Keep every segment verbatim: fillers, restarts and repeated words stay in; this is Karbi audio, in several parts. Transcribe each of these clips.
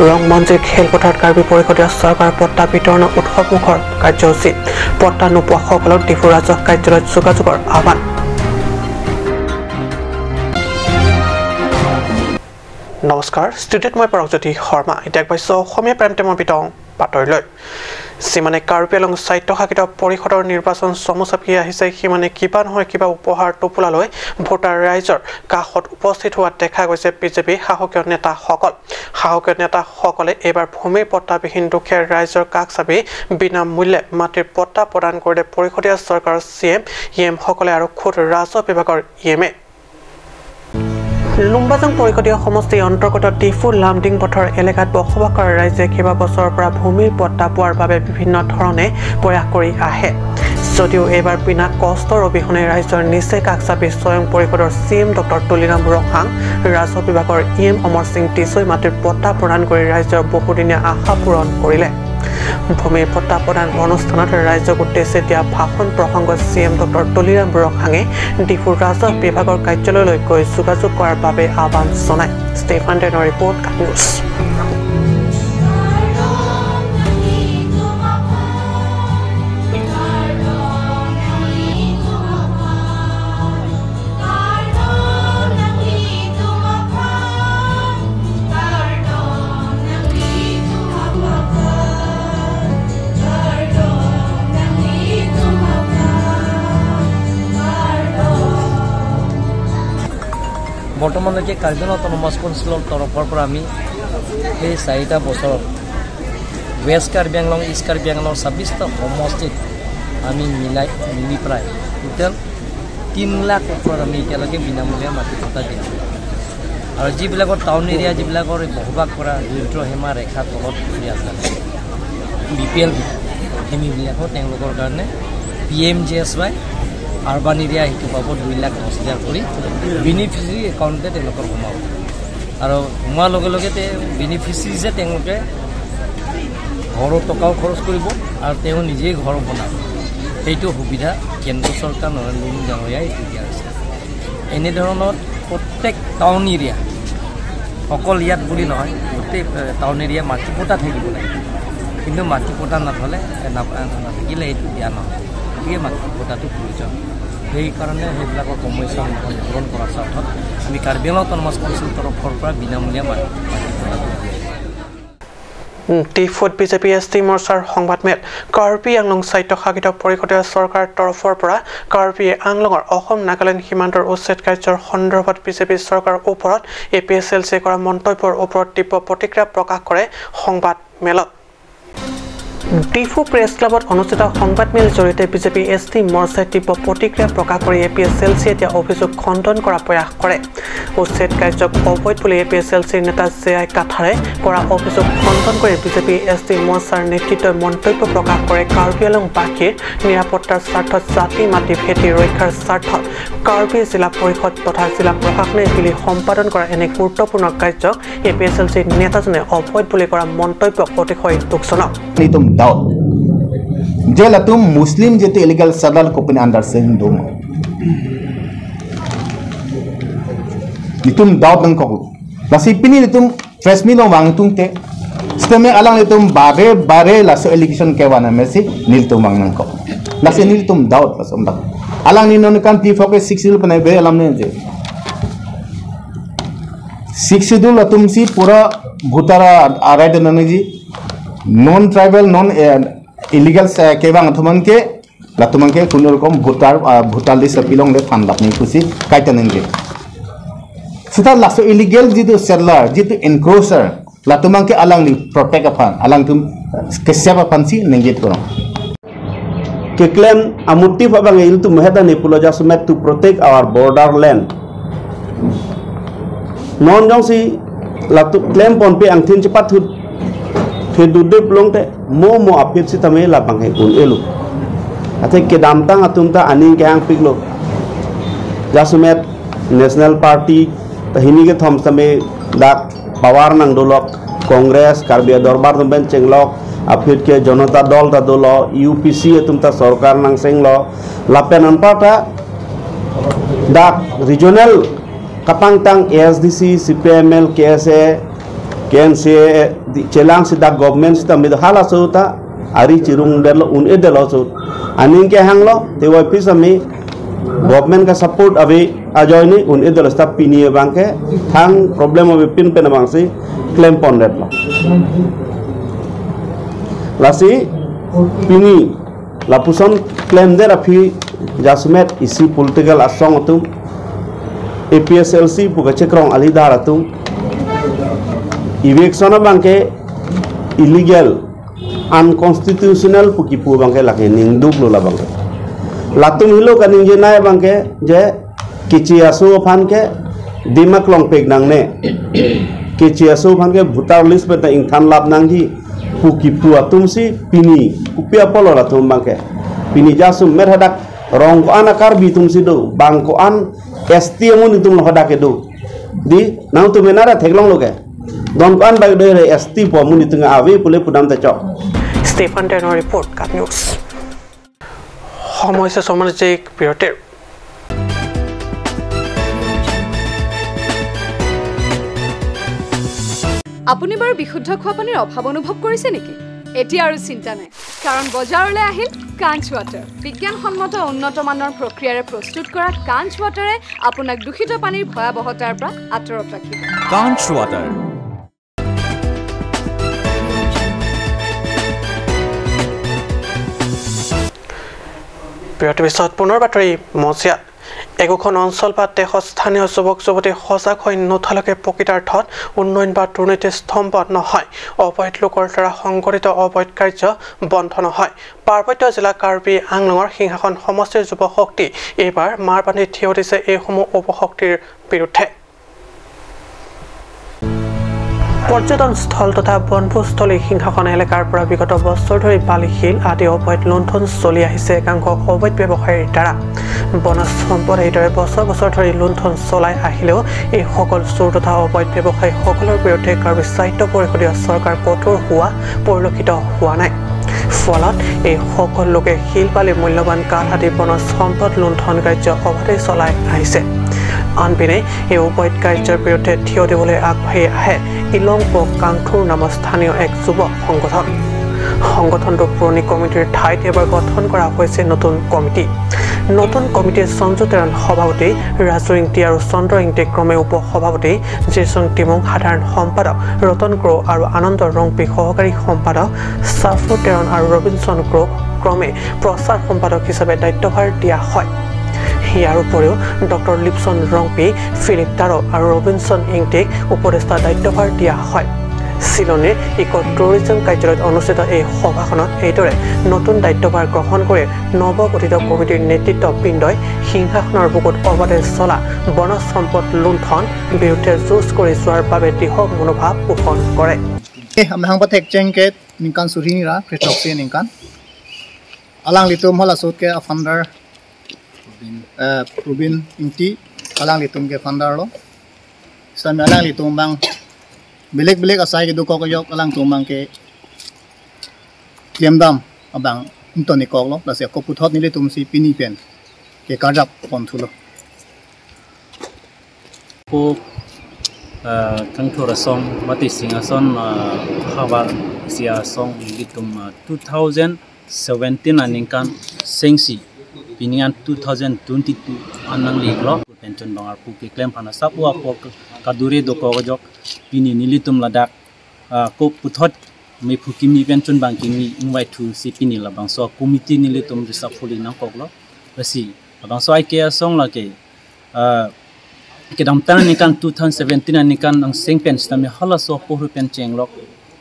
ৰংমঞ্জিৰ খেলপথাৰত কাৰ্বি পৰিষদীয় চৰকাৰ পট্টা বিতৰণৰ উৎসৱমুখৰ কাৰ্যসূচী। পট্টা নোপোৱাসকলক ডিফু ৰাজহ কাৰ্যালয়ত যোগাযোগৰ আহ্বান। নমস্কাৰ, ষ্টুডিঅ'ত মই পৰকজ্যোতি শৰ্মা। এতিয়া আগবাঢ়িছো অসমীয়া প্ৰাইম টাইমৰ বিতং বাতৰিলৈ। যিমানে কাৰ্বি আংলং স্বায়ত্তশাসিত পৰিষদৰ নিৰ্বাচন চমু চাপি আহিছে, সিমানে কিবা নহয় কিবা উপহাৰ টোপোলালৈ ভোটাৰ ৰাইজৰ কাষত উপস্থিত হোৱা দেখা গৈছে বিজেপি শাসকীয় নেতাসকল। শাসকীয় নেতাসকলে এইবাৰ ভূমিৰ পট্টাবিহীন দুখীয়া ৰাইজৰ কাষ চাপি বিনামূল্যে মাটিৰ পট্টা প্ৰদান কৰিলে পৰিষদীয় চৰকাৰৰ চি এম, ই এমসকলে আৰু খোদ ৰাজহ বিভাগৰ ই এমে। লুম্বাজাং পৰিষদীয় সমষ্টিৰ অন্তৰ্গত ডিফু লামডিং পথৰ এলেকাত বসবাস কৰা ৰাইজে কেইবাবছৰৰ পৰা ভূমিৰ পট্টা পোৱাৰ বাবে বিভিন্ন ধৰণে প্ৰয়াস কৰি আহে। যদিও এইবাৰ বিনা কষ্টৰ অবিহনে ৰাইজৰ নিচেই কাষ চাপি স্বয়ং পৰিষদৰ চি এম ডক্টৰ তুলিৰাম ৰংহাং, ৰাজহ বিভাগৰ ই এম অমৰ সিং টিছৈ মাটিৰ পট্টা প্ৰদান কৰি ৰাইজৰ বহুদিনীয়া আশা পূৰণ কৰিলে। ভূমিৰ পট্টা প্ৰদান অনুষ্ঠানত ৰাইজক উদ্দেশ্যি দিয়া ভাষণ প্ৰসংগত চি এম ডক্টৰ তুলিৰাম ৰংহাঙে ডিফু ৰাজহ বিভাগৰ কাৰ্যালয়লৈ গৈ যোগাযোগ কৰাৰ বাবে আহ্বান জনায়। ষ্টেফান ডেনৰ ৰিপৰ্ট, কাট নিউজ। বৰ্তমানলৈকে কাৰ্বি আংলং অট'নমাছ কাউন্সিলৰ তৰফৰ পৰা আমি এই চাৰিটা বছৰত ৱেষ্ট কাৰ্বি আংলং, ইষ্ট কাৰ্বি আংলং ছাব্বিছটা সমষ্টিত আমি মিলাই, মিলি প্ৰায় টোটেল তিন লাখ ওপৰত আমি এতিয়ালৈকে বিনামূলীয়া মাটি পট্টা দিয়া। আৰু যিবিলাকৰ টাউন এৰিয়া, যিবিলাকৰ বসবাস কৰা দৰিদ্ৰ সীমা ৰেখাৰ তলত পৰি আছে, বি পি এল ফেমিলিবিলাকৰ, তেওঁলোকৰ কাৰণে P M G S Y urban area সেইটো পাব দুই লাখ দহ হাজাৰ কৰি বেনিফিচিয়াৰী একাউণ্টে তেওঁলোকৰ সোমাব। আৰু সোমোৱাৰ লগে লগে তে বেনিফিচিয়াৰী যে তেওঁলোকে ঘৰৰ টকাও খৰচ কৰিব আৰু তেওঁ নিজেই ঘৰ বনাব। সেইটো সুবিধা কেন্দ্ৰ চৰকাৰ নৰেন্দ্ৰ মোদী ডাঙৰীয়াই এইটো দিয়া হৈছে। এনেধৰণৰ প্ৰত্যেক টাউন এৰিয়া, অকল ইয়াত বুলি নহয়, গোটেই, এ, টাউন এৰিয়া মাটি পট্টা থাকিব লাগে, কিন্তু মাটি পট্টা নাথলে, এ, নাপ-, এ, নাথাকিলে এইটো দিয়া নহয়। গতিকে মাটি পট্টাটো প্ৰয়োজন। সেইকাৰণে সেইবিলাকৰ সমস্যা সমাধান পূৰণ কৰাৰ স্বাৰ্থত আমি কাৰ্বি আংলং অট'নমাছ কাউন্সিল তৰফৰ পৰা বিনামূলীয়া মাটি, মাটি পট্টাটো দিয়া। ডিফুত বিজেপি এছ টি মৰ্চাৰ সংবাদমেল। কাৰ্বি আংলং স্বায়ত্তশাসিত পৰিষদীয় চৰকাৰৰ তৰফৰ পৰা কাৰ্বি আংলঙৰ অসম নাগালেণ্ড সীমান্তৰ উচ্ছেদ কাৰ্যৰ সন্দৰ্ভত বিজেপি চৰকাৰৰ ওপৰত এ পি এছ এল চিয়ে কৰা মন্তব্যৰ ওপৰত তীব্ৰ প্ৰতিক্ৰিয়া প্ৰকাশ কৰে সংবাদমেলত। ডিফু প্ৰেছ ক্লাবত অনুষ্ঠিত সংবাদমেল জৰিয়তে বিজেপি এছ টি মৰ্চাই তীব্ৰ প্ৰতিক্ৰিয়া প্ৰকাশ কৰি এ পি এছ এল চিয়ে দিয়া অভিযোগ খণ্ডন কৰা প্ৰয়াস কৰে। উচ্ছেদ কাৰ্যক অবৈধ বুলি এ পি এছ এল চিৰ নেতা জে আই কাথাৰে কৰা অভিযোগ খণ্ডন কৰি বিজেপি এছ টি মৰ্চাৰ নেতৃত্বই মন্তব্য প্ৰকাশ কৰে কাৰ্বিআংলংবাসীৰ নিৰাপত্তাৰ স্বাৰ্থত জাতি মাটি ভেটি ৰক্ষাৰ স্বাৰ্থত কাৰ্বি জিলা পৰিষদ তথা জিলা প্ৰশাসনে মিলি সম্পাদন কৰা এনে গুৰুত্বপূৰ্ণ কাৰ্যক এ পি এছ এল চিৰ নেতাজনে অবৈধ বুলি কৰা মন্তব্য অতিশয় দুখজনক। Itum doubt. Je latum Muslim jitu illegal settled kopine under se Hindu mo. Itum doubt nangkok. Lasi pini itum press meet along vangtungte. Sitame alanglitum bare bare laso allegation kevan amesi nelitum vang nangkok. Lasi nelitum doubt laso dak. Alangli non kan T four ke six schedule penai be alam ne je. Six schedule atum si pura voter a-, a-, right nangji. Non tribal, non, eh, illegal, eh, kevang atum an ke, latum an ke kono rokom voter, ah, voter list apilongle thanlap nangji pusi kaita nangji. Sita laso illegal jitu settler, jitu encroacher, latum an ke alangli protect aphan, alangtum ke save aphan si nangji turang. Keklem a-motive abang ilitum heta ne pulo jasemet to protect our borderland. Non jongsi latum klem ponpe angthin chepathut thedudep longte mo mo apit sitame labang he un-elo. Athe kedamtang atum ta aning kehang piklo. Jasemet National Party ta hini kethom sitame dak power nangdolok, Congress, Karbi Dorbar atum pen chenglok, aphi ke Janata Dal ta dolo, U P C atum ta sorkar nangchenglo, lapen anparta dak regional kapangtang A S D C, C P I M L, K S A, K N C A, Di chelang sida government sita mido halaso ta ari chirung derlo un-edetlo so. Aning kehanglo, tewa pisa mi government ka support ave ajoine un-edetlo sita pini abangke thang problem ave pin pen abangsi klem pondetlo. Lasi pini lapuson klemdet aphi jasemet isi political asong atum, A P H L C pu kachekrong alidar atum, eviction abangke illegal, unconstitutional pu kipu abangke lake ningduklo labangke. Latum helo kaningjenei abangke je keche aso aphan ke dimak long pek nangne. Keche aso aphan ke voter list pen ta ingthan lap nangji pu kipu atumsi pini kopi apotlo latum abangke. Pini jasemet hadak rong ko-an a Karbi atumsi do, bang ko-an S T amonit atumlo hadak kedo. Di nangtum enara theklonglo ke. Don ko-an bang do re S T pu amonit atum ave pule pudam ta chok. Stephen Tenor report, KAT News. সময় শেষ, সমাজ যে বিৰতিৰ। আপুনি বাৰু বিশুদ্ধ খোৱা পানীৰ অভাৱ অনুভৱ কৰিছে নেকি? এতিয়া আৰু চিন্তা নাই, কাৰণ বজাৰলৈ আহিল কাঞ্চ ৱাটাৰ। বিজ্ঞানসন্মত উন্নত মানৰ প্ৰক্ৰিয়াৰে প্ৰস্তুত কৰা কাঞ্চ ৱাটাৰে আপোনাক দূষিত পানীৰ ভয়াৱহতাৰ পৰা আঁতৰত ৰাখিব। কাঞ্চ ৱাটাৰ। বিৰতিৰ পিছত পুনৰ বাতৰি মজিয়াত। একোখন অঞ্চল বা দেশত স্থানীয় যুৱক যুৱতী সজাগ হৈ নুঠালৈকে প্ৰকৃতাৰ্থত উন্নয়ন বা দুৰ্নীতি স্তম্ভত নহয়। অবৈধ লোকৰ দ্বাৰা সংঘটিত অবৈধ কাৰ্য বন্ধ নহয়। পাৰ্বত্য জিলা কাৰ্বি আংলঙৰ সিংহাসন সমষ্টিৰ যুৱ শক্তি এইবাৰ মাৰ বান্ধি থিয় দিছে এইসমূহ অপশক্তিৰ বিৰুদ্ধে। পৰ্যটনস্থল তথা বনভোজস্থলী সিংহাসন এলেকাৰ পৰা বিগত বছৰ ধৰি বালি, শিল আদি অবৈধ লুণ্ঠন চলি আহিছে একাংশ অবৈধ ব্যৱসায়ীৰ দ্বাৰা। বনজ সম্পদ এইদৰে বছৰ বছৰ ধৰি লুণ্ঠন চলাই আহিলেও এইসকল চোৰ তথা অবৈধ ব্যৱসায়ীসকলৰ বিৰুদ্ধে কাৰ্বি স্বায়ত্ত পৰিষদীয় চৰকাৰ কঠোৰ হোৱা পৰিলক্ষিত হোৱা নাই। ফলত এই সকলো লোকে শিল, বালি, মূল্যৱান কাঠ আদি বনজ সম্পদ লুণ্ঠন কাৰ্য অবাধে চলাই আহিছে। আনপিনে এই অবৈধ কাৰ্যৰ বিৰুদ্ধে থিয় দিবলৈ আগবাঢ়ি আহে ইলংপ কাংথুৰ নামৰ স্থানীয় এক যুৱ সংগঠন। সংগঠনটোৰ পুৰণি কমিটিৰ ঠাইত এইবাৰ গঠন কৰা হৈছে নতুন কমিটি। নতুন কমিটিৰ সঞ্জু তেৰণ সভাপতি, ৰাজু ইংতি আৰু চন্দ্ৰ ইংতি ক্ৰমে উপ সভাপতি, জেচুং টিমুং সাধাৰণ সম্পাদক, ৰতন ক্ৰ আৰু আনন্দ ৰংপি সহকাৰী সম্পাদক, চাফু তেৰণ আৰু ৰবিনচন ক্ৰ ক্ৰমে প্ৰচাৰ সম্পাদক হিচাপে দায়িত্বভাৰ দিয়া হয়। ইয়াৰ উপৰিও ডক্টৰ লিপচন ৰংপি, ফিলিপ তাৰ আৰু ৰবিনচন ইংতিক উপদেষ্টা দায়িত্বভাৰ দিয়া হয়। চিলনীৰ ইক' টুৰিজম কাৰ্যালয়ত অনুষ্ঠিত এই সভাখনত এইদৰে নতুন দায়িত্বভাৰ গ্ৰহণ কৰি নৱগঠিত কমিটিৰ নেতৃত্ববৃন্দই সিংহাসনৰ বুকুত অবাধে চলা বনজ সম্পদ লুণ্ঠন বিৰুদ্ধে যুঁজ কৰি যোৱাৰ বাবে দৃঢ় মনোভাৱ পোষণ কৰে। Eh, amahang pathek chengket ningkan suri nira, krethoksi ningkan. Alanglitum hala sut ke a founder, eh, Rubin Ingti, alanglitum ke founder lo. Sami alanglitum abang belek-belek asai kedokok kejok alangtum abang ke klemdam abang intonikok lo, lasi ako puthot nelitum si pini pen ke karjap pon thulo. Ko, ah, kangthur asong, mati sing asong, ah, havar isi asong ilitum, ah, two thousand seventeen aningkan sengsi, pini an two thousand twenty-two an nangli lo, penchun bang arpu keklem aphan asap u apor kadure dokok kejok, pini nelitum ladak, ah, ko puthot mephu kimi penchun bang kimi ingvai thu si pini labangso committee nelitum resapfuli nangkok lo. Lasi labangso I K asong lake, ah, kedamtang aningkan two thousand seventeen aningkan angseng pen sitame halaso apohru pen chenglok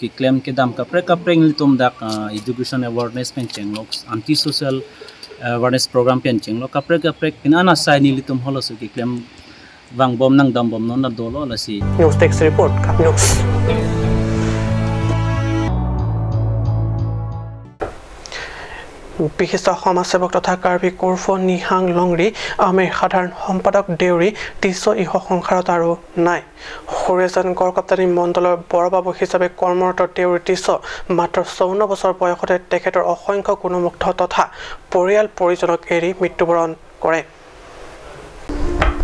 keklem kedam kaprek kaprek nelitum dak, ah, education awareness pen chenglok, anti social awareness program pen chenglok kaprek kaprek pin anasai nelitum halaso keklem vangbom nangdambom non na dolo lasi. News Desk Report, KAT News. বিশিষ্ট সমাজসেৱক তথা কাৰ্বি কুৰ্ফ নিহাং লংৰি আমেৰ সাধাৰণ সম্পাদক দেউৰী টিছ ইহ সংসাৰত আৰু নাই। সুৰেজান গড়কাপ্তানি মণ্ডলৰ বৰবাবু হিচাপে কৰ্মৰত দেউৰী টিছ মাত্ৰ চৌৱন্ন বছৰ বয়সতে তেখেতৰ অসংখ্য গুণমুগ্ধ তথা পৰিয়াল পৰিজনক এৰি মৃত্যুবৰণ কৰে।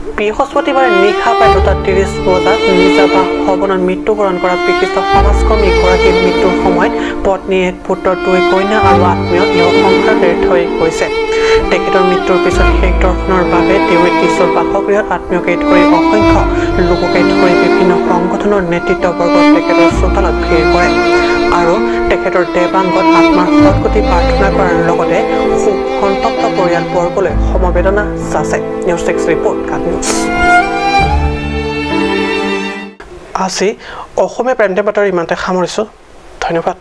বৃহস্পতিবাৰে নিশা প্ৰায় দুটা ত্ৰিশ বজাত নিজা বাসভৱনত মৃত্যুবৰণ কৰা বিশিষ্ট সমাজকৰ্মী গৰাকীৰ মৃত্যুৰ সময়ত পত্নী, এক পুত্ৰ, দুই কন্যা আৰু আত্মীয় ইয়ৰ সংসাৰ ব্যৰ্থ হৈ গৈছে। তেখেতৰ মৃত্যুৰ পিছত শেষ দৰ্শনৰ বাবে দেউৰী টিছৰ বাসগৃহত আত্মীয়কে ধৰি অসংখ্য লোককে ধৰি বিভিন্ন সংগঠনৰ নেতৃত্ববৰ্গ তেখেতৰ চোতালত ভিৰ কৰে আৰু তেখেতৰ দেৱাংগত আত্মাৰ সদগতি প্ৰাৰ্থনা কৰাৰ লগতে শোক সন্তপ্ত পৰিয়ালবৰ্গলৈ সমবেদনা যাচে। নিউজ ছিক্স ৰিপৰ্ট, কাট নিউজ। আজি অসমীয়া প্ৰাইম টাইম বাতৰি ইমানতে সামৰিছোঁ। ধন্যবাদ।